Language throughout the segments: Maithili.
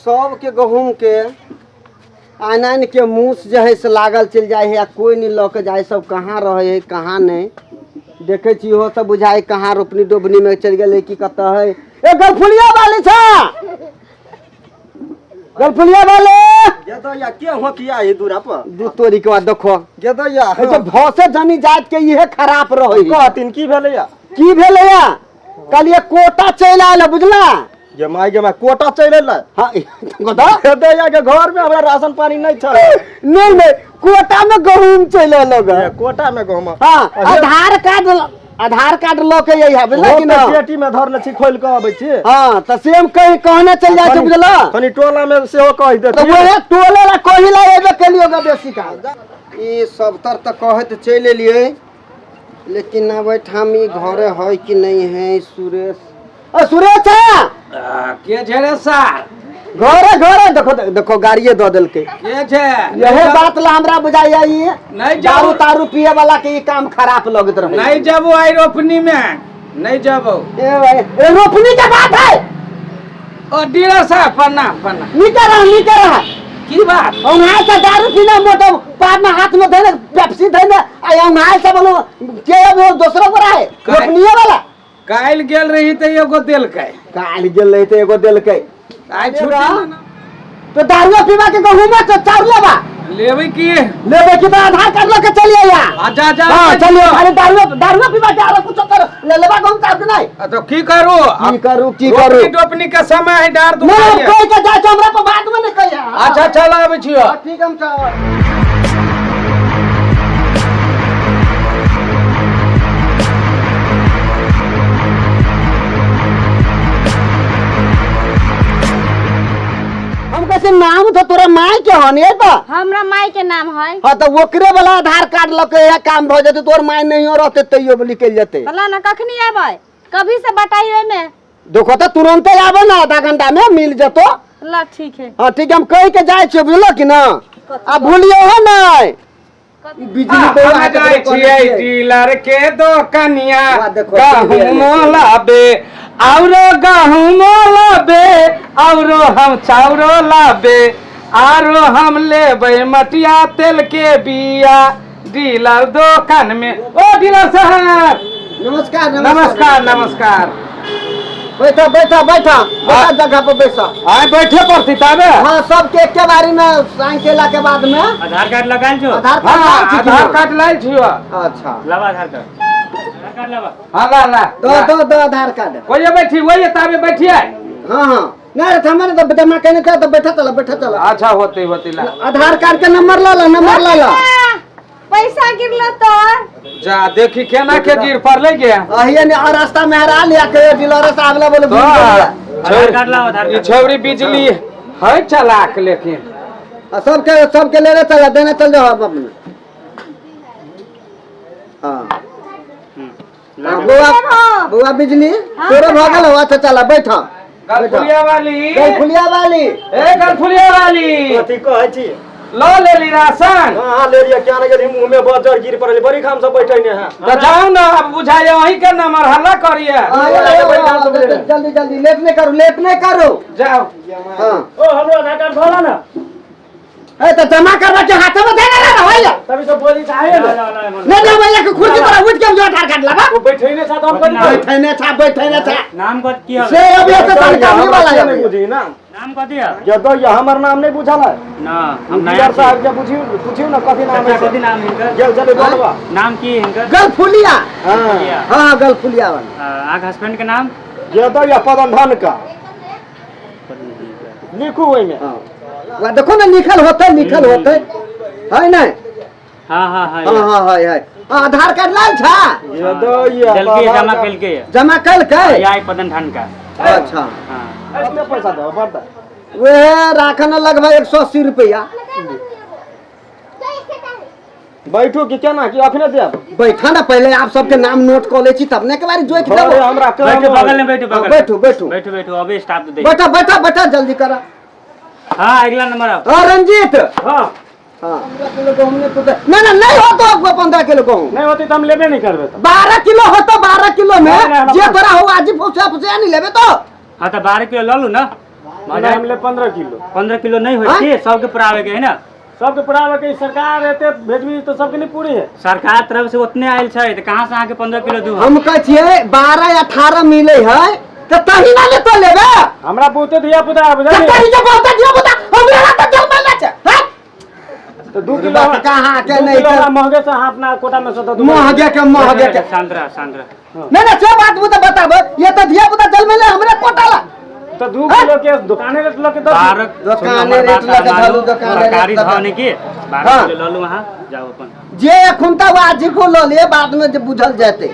सबके गहूम के आनि आनि के मूस जे है से लागल चलि जाइ है आ कोइ नहि लऽ के जाइ, सब कहाँ रहै है कहाँ नहि। देखै छी इहो सब बुझाइ कहाँ रोपनी डोबनी में चलि गेलै कि कतऽ है। ए गलफुलिया वाली छा, गलफुलिया वाले गेदैया के होकिया है दूरा पर? दू तोरी के बाद देखो गेदैया ए तो भौसे जनी जात के इहे खराब रहै है। कहथिन की भेलैया? की भेलैया? कल ये कोटा चलि आयल है, बुझला? गे माय गे माय, कोटा चलि एलै? हाँ, गोदा? गेदैया के घर में हमरा राशन पानी नहीं छल। नहीं नहीं, कोटा में गहूम चलि एलो गे। ए, कोटा में गहूम? हाँ, आधार कार्ड, आधार कार्ड लऽ के यही है, बुझला कि ना? पेटी में धरले छी, खोलि कऽ अबै छी। हाँ, तऽ सेम कहीं कहने चलि जाइ छै, बुझला? कनि टोला में सेहो कहि तऽ देथिन। वएह टोले ला कही ला एबे केलियो गे बेसी काल। ई सब तर तऽ कहैत चलि एलियै, लेकिन अब एहिठाम ई घरे है कि नहीं है। सुरेश, अ सुरेश है? के छै रे सार? घरे घरे देखो देखो गाड़िए दऽ देलकै। के छै? यही बात ला हमरा बुझाइया ई नहीं दारू जाबो। तारू पिए वाला के ई काम खराब लगैत रहे। नहीं जाबो आई रोपनी में, नहीं जाबो। ए भाई, ए रोपनी के बात है। ओ डीलर साहब प्रणाम प्रणाम। नीचे रह, नीचे रह। की बात? औंघाय से दारू पीना मोटो पार में हाथ में धैने पेप्सी धैने आ औंघाय से बोलो के अब दोसरो पर है रोपनीये वाला। काल्हि गेल रही तऽ एगो देलकै। काल्हि गेल रही तऽ एगो देलकै। आइ छुट्टी तो दारुआ पीबा के गहुमा तो चाउर लेबा। लेबै की? लेबै की तऽ आधार कार्ड लऽ के चलिए या। अच्छा अच्छा हाँ चलिए, खाली दारुआ दारुआ पीबा के आरो कुछ कर ले लेबा गहुम चाउर के नहीं। तो की करू? की करू की करू? रोपनी टोपनी के समय है, डार नहीं दुखाइए। कोई के जाय छै हमरा पर बात में नहीं कहिया। अच्छा चल आबै छियो। हाँ, ठीक हम चल। हम कैसे नाम तो तोरा माय के हन ये बा? हमरा माय के नाम है। हाँ तो ओकरे वाला आधार कार्ड ल के यह काम भ जेते, तोर माय नहीं रहते तैयो निकल जेते। बोला ना कखनी आबै? कभी से बटाई ओय में। देखो तो तुरंत आबे ना, आधा घंटा में मिल जतो। ला ठीक है। हाँ ठीक है, हम कह के जाय छियै, बुझलो कि ना? आ भूलियो हो नहीं। बिजली बौआ हम के जाइ देखो छियै ने। डीलर के दोकनिया, वाह, देखो, गहुमो लाबे औरो गहुमो लाबे औरो हम चाउरो लाबे आरो हम लेबै मटिया तेल के बिया डीलर दोकान में। ओ डीलर साहब नमस्कार नमस्कार नमस्कार। बैठो बैठो बैठो बैठो, जगह पर बैठो। आइ बैठे पड़ती तबे। हाँ सबके एके बारी में साइन केला के बाद में। आधार कार्ड लगायल छो? आधार कार्ड हाँ, लायल छी कि आधार ना? कार्ड लायल छियो। अच्छा लावा आधार कार्ड। आधार कार्ड लावा। हाँ ला ला। दो दो दो आधार कार्ड। कोई बैठी वही ताबे बैठिए। हाँ हाँ नहीं रे, थमा ने तो जमा कहने था तो बैठा चला बैठा चला। अच्छा होते होते ला। आधार कार्ड के नंबर ला ला, नंबर ला ला। पैसा गिरलो तो जा देखी केना के गिर पड़ले गे। अहिए ने और रास्ता में हरा लिया के डीलर साहब ला बोले तो भूल गेलिया। आधार कार्ड लाओ, आधार ई कार्ड। छौरी बिजली है चलाक लेकिन। आ सबके सबके लेने चला देने चल जाओ आप अपने। हाँ। हाँ, बउआ बउआ बिजली तोरो भ गेल हो? अच्छा चला बैठ। गलफुलिया वाली। गलफुलिया वाली। ए गलफुलिया वाली। कथी कहै छी? ल लेली राशन। हाँ हाँ ले लिया, क्या नहीं गेली मुंह में बजर गिर पड़ल, बड़ी खाम से बैठे ने है। तो जाओ ना अब बुझाइए वही के नंबर हल्ला करिए। हाँ, जल्दी जल्दी लेट नहीं करो, लेट नहीं करो। जाओ। हाँ। ओ हमरो आधार कार्ड भला ना। ए तो जमा करवा के हाथ में देने रहा भैया। तभी तो बोली चाहे ना। नहीं नहीं भैया के कुर्सी पर उठ के जो आधार कार्ड लावा। वो बैठे ने साथ हम करी। बैठे ने छा, बैठे ने छा। नाम कत की से अभी तो तनका नहीं वाला है। नहीं बुझी ना। नाम कथी है? जब ये हमर नाम नहीं बुझल है। ना हम नया डीलर साहब के पूछियो, पूछियो ना कथी नाम है। कथी नाम है इनकर? गेल चले बोलबा। नाम की है इनकर? गलफुलिया। हां हां गलफुलिया वाला। आग हस्बैंड के नाम? जब ये पदन धन का लिखू ओय में। हां वा देखो ना लिखल होते, लिखल होते है नहीं? हां हां हां हां हां है है। आधार कार्ड लाल छा? ये दो ये जल्दी जमा कल के। जमा कल के? ये पदन धन का। अच्छा। हां कते पैसा दो बता? वे राखन लगभग 180 रुपया। बैठू कि केना कि अखने देब? बैठा ना पहले आप सबके नाम नोट क ले छी तब ने के बारी जोख अरे देबो। हमरा काम बैठू है। बगल में बैठू, बगल। बैठू बैठू बैठू बैठू अभी स्टाफ दे। बैठा बैठा बैठा जल्दी करा। हां अगला नंबर आओ। हां रंजीत। हां हां 15 किलो गहूम नहीं तो ना ना नहीं हो तो 15 किलो गहूम नहीं होती तो हम लेबे नहीं करबे। तो 12 किलो हो तो 12 किलो में जे तोरा हो आज फुसा फुसा नहीं लेबे तो। हां तो 12 किलो ल लू ना। नहीं, हम ले 15 किलो। 15 किलो नहीं होई छै, सबके पुरावे के है ना। सबके पुरावे के सरकार एते भेजबी तो सबके नहीं पूरी है। सरकार तरफ से उतने आयल छै त कहां से अहाँ के 15 किलो दू? हम कहै छियै 12 18 मिले है त तही ना ले तो लेबे। हमरा बहुते धिया पुता है बुझलियै। तही जे बहुते धिया पुता हमरा त जन्म ले छै। हां तो 2 किलो कहां के नहीं किलो महंगे से अहाँ अपना कोटा में से दू। महंगे के महंगे के शांत रह, शांत रह। नहीं नहीं से बात मुझे बताब, ये तो धिया पुता जन्म ले हमरे कोटा ला तो 2 किलो के दुकाने रेट लके 10 दुकाने रेट लके धलू दुकाने सरकारी भाव नहीं की 12 किलो ल लू वहां जाओ अपन जे खुनता वाजी को ल ले बाद में जे बुझल जाते।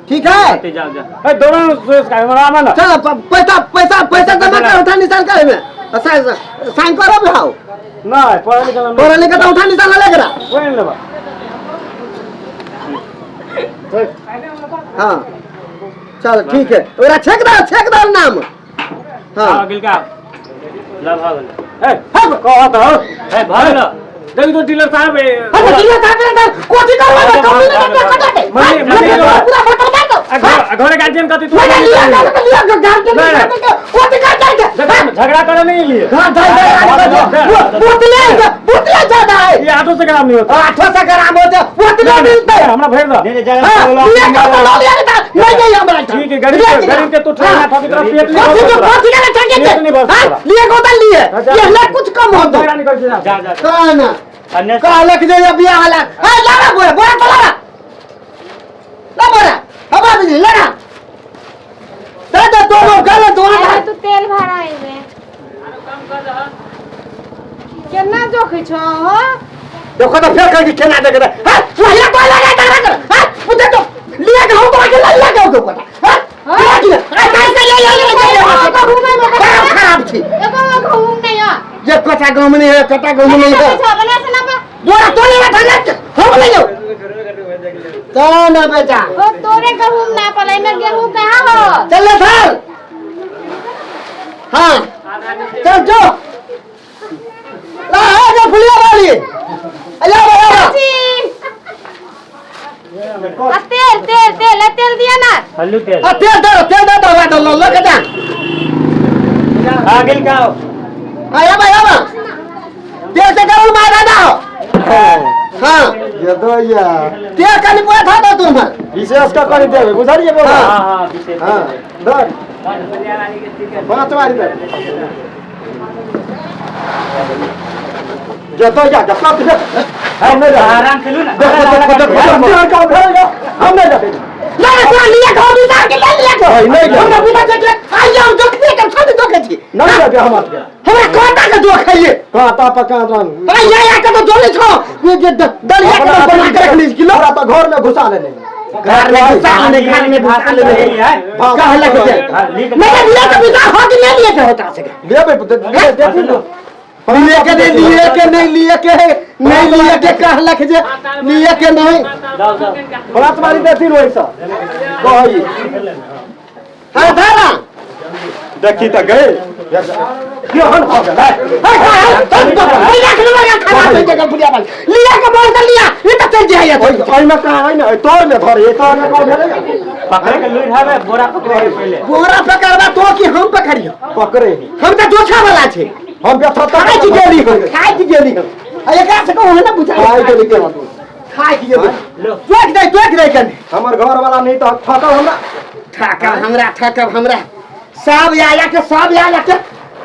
ठीक है जाओ जाओ ए दोनों सुरेश का हमरा आमा ना चल पैसा पैसा पैसा जमा कर उठा निशान करे में साइन करब हाउ नहीं पढ़ लिखल पढ़ लिखल तो उठा निशान ले करा कोई नहीं लेबा। हां चल ठीक है ओरा छेक दो नाम। हां आ गेल का ल भाग ए कहत हो ए भाग ल देख तो डीलर साहब अरे डीलर साहब ने कोची करवा दे कंपनी ने कटा दे मनी पूरा बटल मार दो। घरे गार्जियन कहती तू नहीं लिया लिया गार्जियन कोची कर जाए झगड़ा करे नहीं लिए। हां जाए बोतले बोतले ज्यादा है ये 800 ग्राम नहीं होता। 800 ग्राम होते बोतले मिलते हमरा भर दो। नहीं नहीं लिया का लो लिया नहीं नहीं हमरा ठीक है गरीब गरीब के तो ठेला ठकी तरफ पेट नहीं कोची कोची के ठके हां लिए को तो लिए ये ले कुछ कम हो तो जा जा कहना कहलक जे बियाह वाला ए लारा बोरा बोरा तो लारा ला बोरा अब आबि लारा दे दे तो लोग गले दो अरे तू तेल भरा एमे केना जोखै छौ हो? देखो तो फेर कह के केना दे के हां वही को लगा तारा कर हां उधर तो लिया के हम तो आके लिया के तो कोटा हां लिया के आ काय से ले ले ले खराब छी एगो गहूम नहीं है ये कटा गहूम नहीं है कटा गहूम नहीं है बना से ना बोरा तो लेवा था हम ले जाओ चल ना बेटा ओ तोरे गहूम ना पले में गेहूं कहां हो? चल ले सर। हां चल जो ला आ जा फुलिया वाली अल्लाह बाबा तेल तेल तेल तेल दिया ना हल्लू तेल हां तेल दे दे दो लो के जा आ गेल का आया भाई आवा तेल से गरम मारा ना हां ये दो या तेल कनी पूरा था दो तुम विशेष का करी देबे बुझलिए बोला। हां हां विशेष हां धर बात मारी दे जो तो या सब हम नहीं जा आराम से लू ना देखो देखो देखो का भेल हम नहीं जाते ना ना लिया घर भी के ले लिया के नहीं हमरा बिना देख आई हम जोखने के सब जोखे छी नहीं जाते हम के हमरा कांटा के जोख खाइए कांटा पका रंग अरे या या के तो जोले छो ये जे दलिया के तो बना के रख ली किलो हमरा तो घर में घुसा लेने घर में घुसा लेने घर में घुसा लेने कहलक जे नहीं लिया के बिना हो के नहीं लिया के होता से लेबे देखी लो लिए के नहीं लिए के नहीं लिए के नहीं लिए के कहलक जे लिए के नहीं बात मारी देती रोई सा कही हां धारा देखी त गए केहन हो गेलै लिया के बोल लिया ये तो चल जाए ओइमे कहाँ है ना तोर में धरे तोर में कौन भेलै पकड़ के लुइर हवे बोरा पकड़े पहले बोरा पकड़बा तो कि हम पकड़ियो पकड़े हम तो जोखा वाला छे हम व्यथा खाइ की गेली हम खाइ की गेली हम आ एकरा से कहू ना बुझाई खाइ गेली केना तू खाइ की गेली जोख दे कने हमर घर वाला नहीं तो ठकल हमरा ठकल हमरा ठकल हमरा सब आया के सब आया के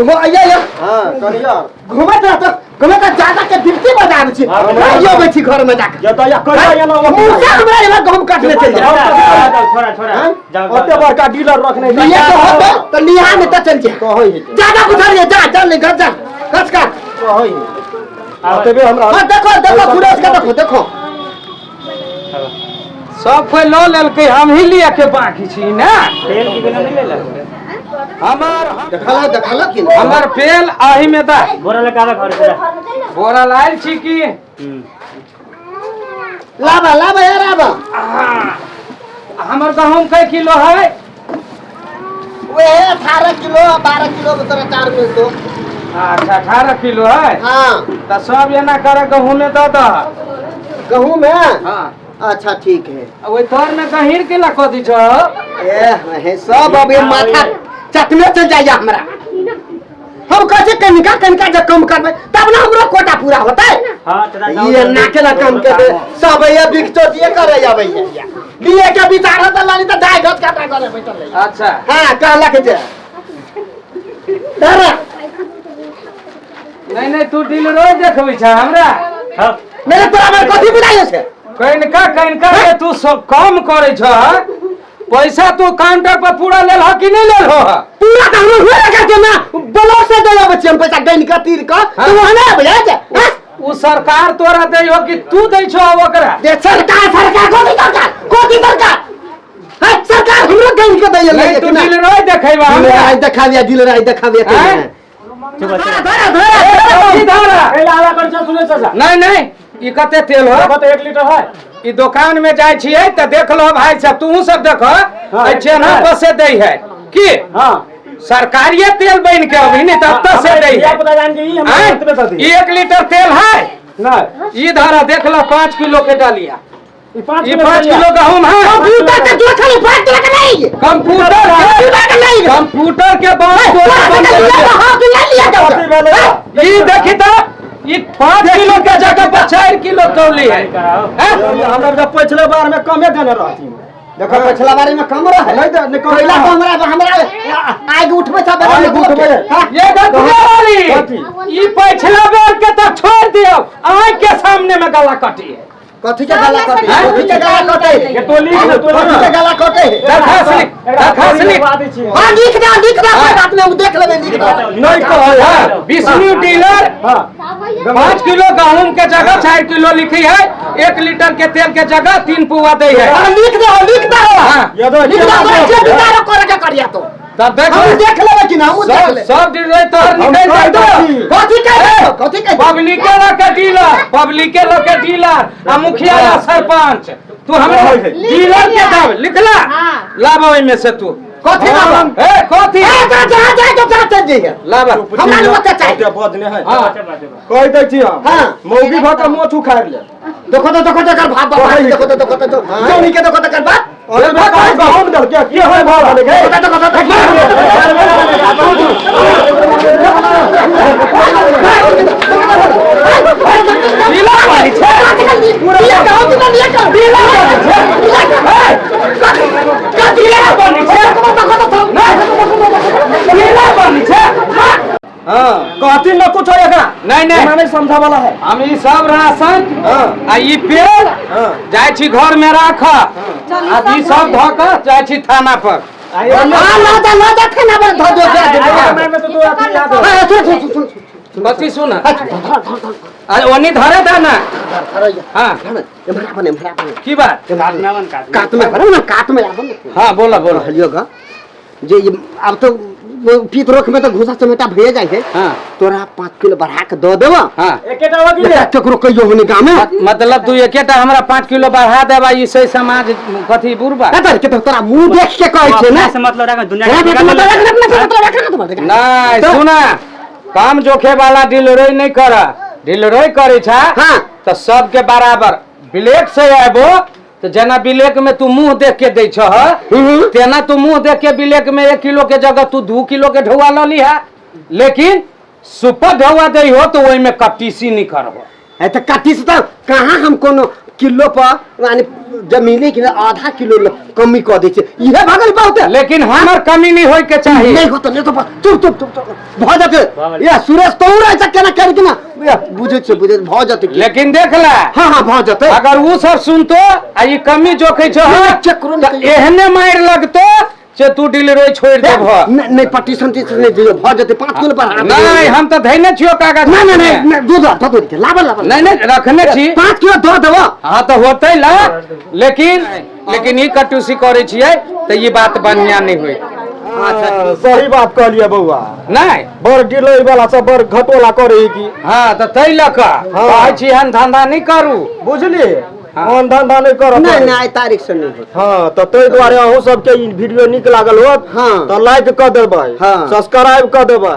वो आया या हां कनिया घुमत रहत घुमत ज्यादा के दिलती बजाब छी आइयो बैठी घर में जाके जत या करिया या ना मुर्गा हमरा एला गहूम काटले चल जा छोड़ा छोड़ा जाओ ओते बड़का डीलर रखने लिया के होते तो लिया में त चल जा कहै है ज्यादा बुझलिए जा चल ले घर जा कस का कहै है तेबे हमरा हां देखो देखो सुरेश के देखो देखो सब कोई ल लेलकै हम ही लिया के बाकी छी ना तेल की बिना नहीं लेलक हमार देखला देखला कि हमर पेल आही में दा बोरा लगा घर से बोरा लायल छी की लाबा लाबा यार आबा हमर गहूम कै किलो है? वे 18 किलो 12 किलो के तरह चार मिलतो। अच्छा 18 किलो है। हाँ तो सब एना करे गहूम में दऽ दह। गहूम में? हाँ। अच्छा ठीक है। ओहि तर में गहीर के ला कऽ दी छौ? ए हे सब अब ये माथा चटने चल जाइए हमरा। हम कहै छियै कनिका कनिका जे कम करबै तब ने हमरो कोटा पूरा होतै। हां त ये ना केना कम के दे सब ये बिकचो दिए करे आबै लिए के विचार होता लानी त दाइ घस काटा करे बैठल रही। अच्छा हां कहलक जे धर नहीं नहीं तू डीलरो देखबै छ हमरा। हां मेरे तोरा में कथी बुझाइ छै? कनिका कनिका के तू सब कम करै छ। पैसा तू काउंटर पर पूरा लेल ह कि नहीं लेल हो? पूरा त हमरो हुए लगा के ना ब्लॉक से दे आबै छी हम पैसा गनि के तीर के तो वहां ना आबै छै। उ सरकार तोरा दै हो कि तू दै छो ओकरा? दे सरकार सरकार कोथी सरकार कोथी सरकार है सरकार हमरो गनि के दै नहीं तू डीलरो देखैबा हमरा। दिलराय देखाबिया दिलराय देखाबिया। धरा धरा धरा पहले आला कर छ सुनै चाचा। नहीं नहीं ई कते तेल हो? कते 1 लीटर है। ई दुकान में जाय छियै त देख लो भाई साहब तू सब देखो ए चेन्हा पर से दै है की। हां सरकारिये तेल बन के अभी नहीं तब तक से दै है। पता जान के ई हमरा एतबे द दी। 1 लीटर तेल है नहीं ई धारा देख लो 5 किलो के डालिया। ई 5 किलो गहूम है। कंप्यूटर के जो खाली 5 किलो के नहीं कंप्यूटर के नहीं कंप्यूटर के बाद हां के ले लिया ई देखी त ई 5 किलो के जगह पर 4 किलो तौली है। हमरा जब पिछले बार में कमे देने रहथिन। देखो पिछला बार में कम रहे नहीं नहीं कम पहला तो हमरा हमरा आग उठबै छ आग उठबै। ये गधुआ वाली ई पिछला बेर के त छोड़ दियो आग के सामने में गला कटी है। कथी के गला कटे? कथी के गला कटे? ये तो लिख ना तो कथी के गला कटे? दरखास्त लिख दरखास्त लिख। हां लिख दे लिख दे कोई बात नहीं हम देख लेबै लिख दे। नहीं कहै है विष्णु डीलर 5 किलो गहूम के जगह 4 किलो लिखी है 1 लीटर के तेल के जगह 3 पुआ दे है। हां लिख दे लिख दे हां लिख दे जे विचार करे के करिया तो तब देख हम देख लेबै कि ना हम देख ले सब डीलर तोहर निकल जातो। कथी कह कथी कह पब्लिक के लके डीलर पब्लिक के लके डीलर आ मुखिया या सरपंच तू हमरा डीलर के दाम लिखला लाब ओइ में से तू कथी लाब ए कथी ए जा जा जा तो जा चल जइहे लाब हमरा नहीं पता चाहिए बजने है। हां कह दै छी हम। हां मौगी भ के मोछ उखाड़ ले। देखो तो देखो तो कर भाप बाप देखो तो देखो तो जोनी के देखो तो कर बाप अरे भाई गहूम दल के की होय भाव ले देखो तो देखो तो डीलर वाली छे पूरा लिया गांव के लिया कर डीलर का डीलर बनी छे डीलर बनी छे। हां कहती न कुछ हो एकरा नहीं नहीं नहीं समझा वाला है। हम ई सब राशन आ ई पेड़ जाय छी घर में राख आ ई सब ध के जाय छी थाना पर। हां ला जा ला जा थाना पर ध दो जा में तो तू अथी याद हां सुन सुन सुन कथी सुन अरे ओनी धरे दा ना। हां एमरा बने एमरा बने की बात कात में भरो ना कात में आबो ना। हां बोला बोला हलियो गा जे अब तो पीत रोख में तो घुसा चमेटा भइए जाय है। हां तोरा 5 किलो बढ़ा के दऽ देबो। हां एकेटा हो गेलै केकरो कहियो होनी गाँव में मतलब तू एकेटा हमरा 5 किलो बढ़ा देबा ई से समाज कथी बुरबा ए के तोरा मुंह देख के कहै छै ना से मतलब राख दुनिया के मतलब राख अपना से मतलब राख ना नहीं सुना काम जोखे वाला डीलरोई नहीं कर डीलरोई करै छ। हां तो सबके बराबर ब्लेक से आबो तो जना ब्लेक में तू मुंह देख के दै छह तेना तू मुंह देख के ब्लेक में 1 किलो के जगह तू 2 किलो के ढौआ ल लिहा लेकिन सुपर ढौआ दै हो तो ओई में कटीसी नहीं करहो। है तो कटीसी तो कहाँ हम कोनो किलो पर यानी जमीने के आधा किलो कमी कर दै छै इहे भगल बहुत है। लेकिन हमर कमी नहीं होय के चाहिए। नहीं होतो नहीं तो चुप चुप चुप भ जते या सुरेश तो रह सके ना कर के ना या बुझै छै बुझै भ जते। लेकिन देख ला। हां हां भ जते अगर उ सब सुनतो आ ई कमी जोखै छो चक्रो त एहने मार लगतो से तू डीलरोई छोड़ देबो। नहीं नहीं पटीशन टीशन नहीं दियो भ जते 5 किलो पर। नहीं हम त धैने छियो कागज। नहीं नहीं नहीं दूध दो दो लाबा लाबा नहीं नहीं रखने छी 5 किलो दो देबो। हां त होतै ला लेकिन लेकिन ई कटूसी करै छियै त ई बात बढ़िया नहीं होई। अच्छा सही बात कहलिए बौआ। नहीं बड़ डीलर वाला सब बड़ घटोला करे की। हां त तै लक कहै छी हम धंधा नहीं करू बुझलिए ऑन धंधा नहीं करब। नहीं नहीं आइ तारीख से नहीं होत। हां त तै दुआरे अहूँ सबके ई वीडियो नीक लागल होत हां त लाइक क देबै हां सब्सक्राइब क देबै।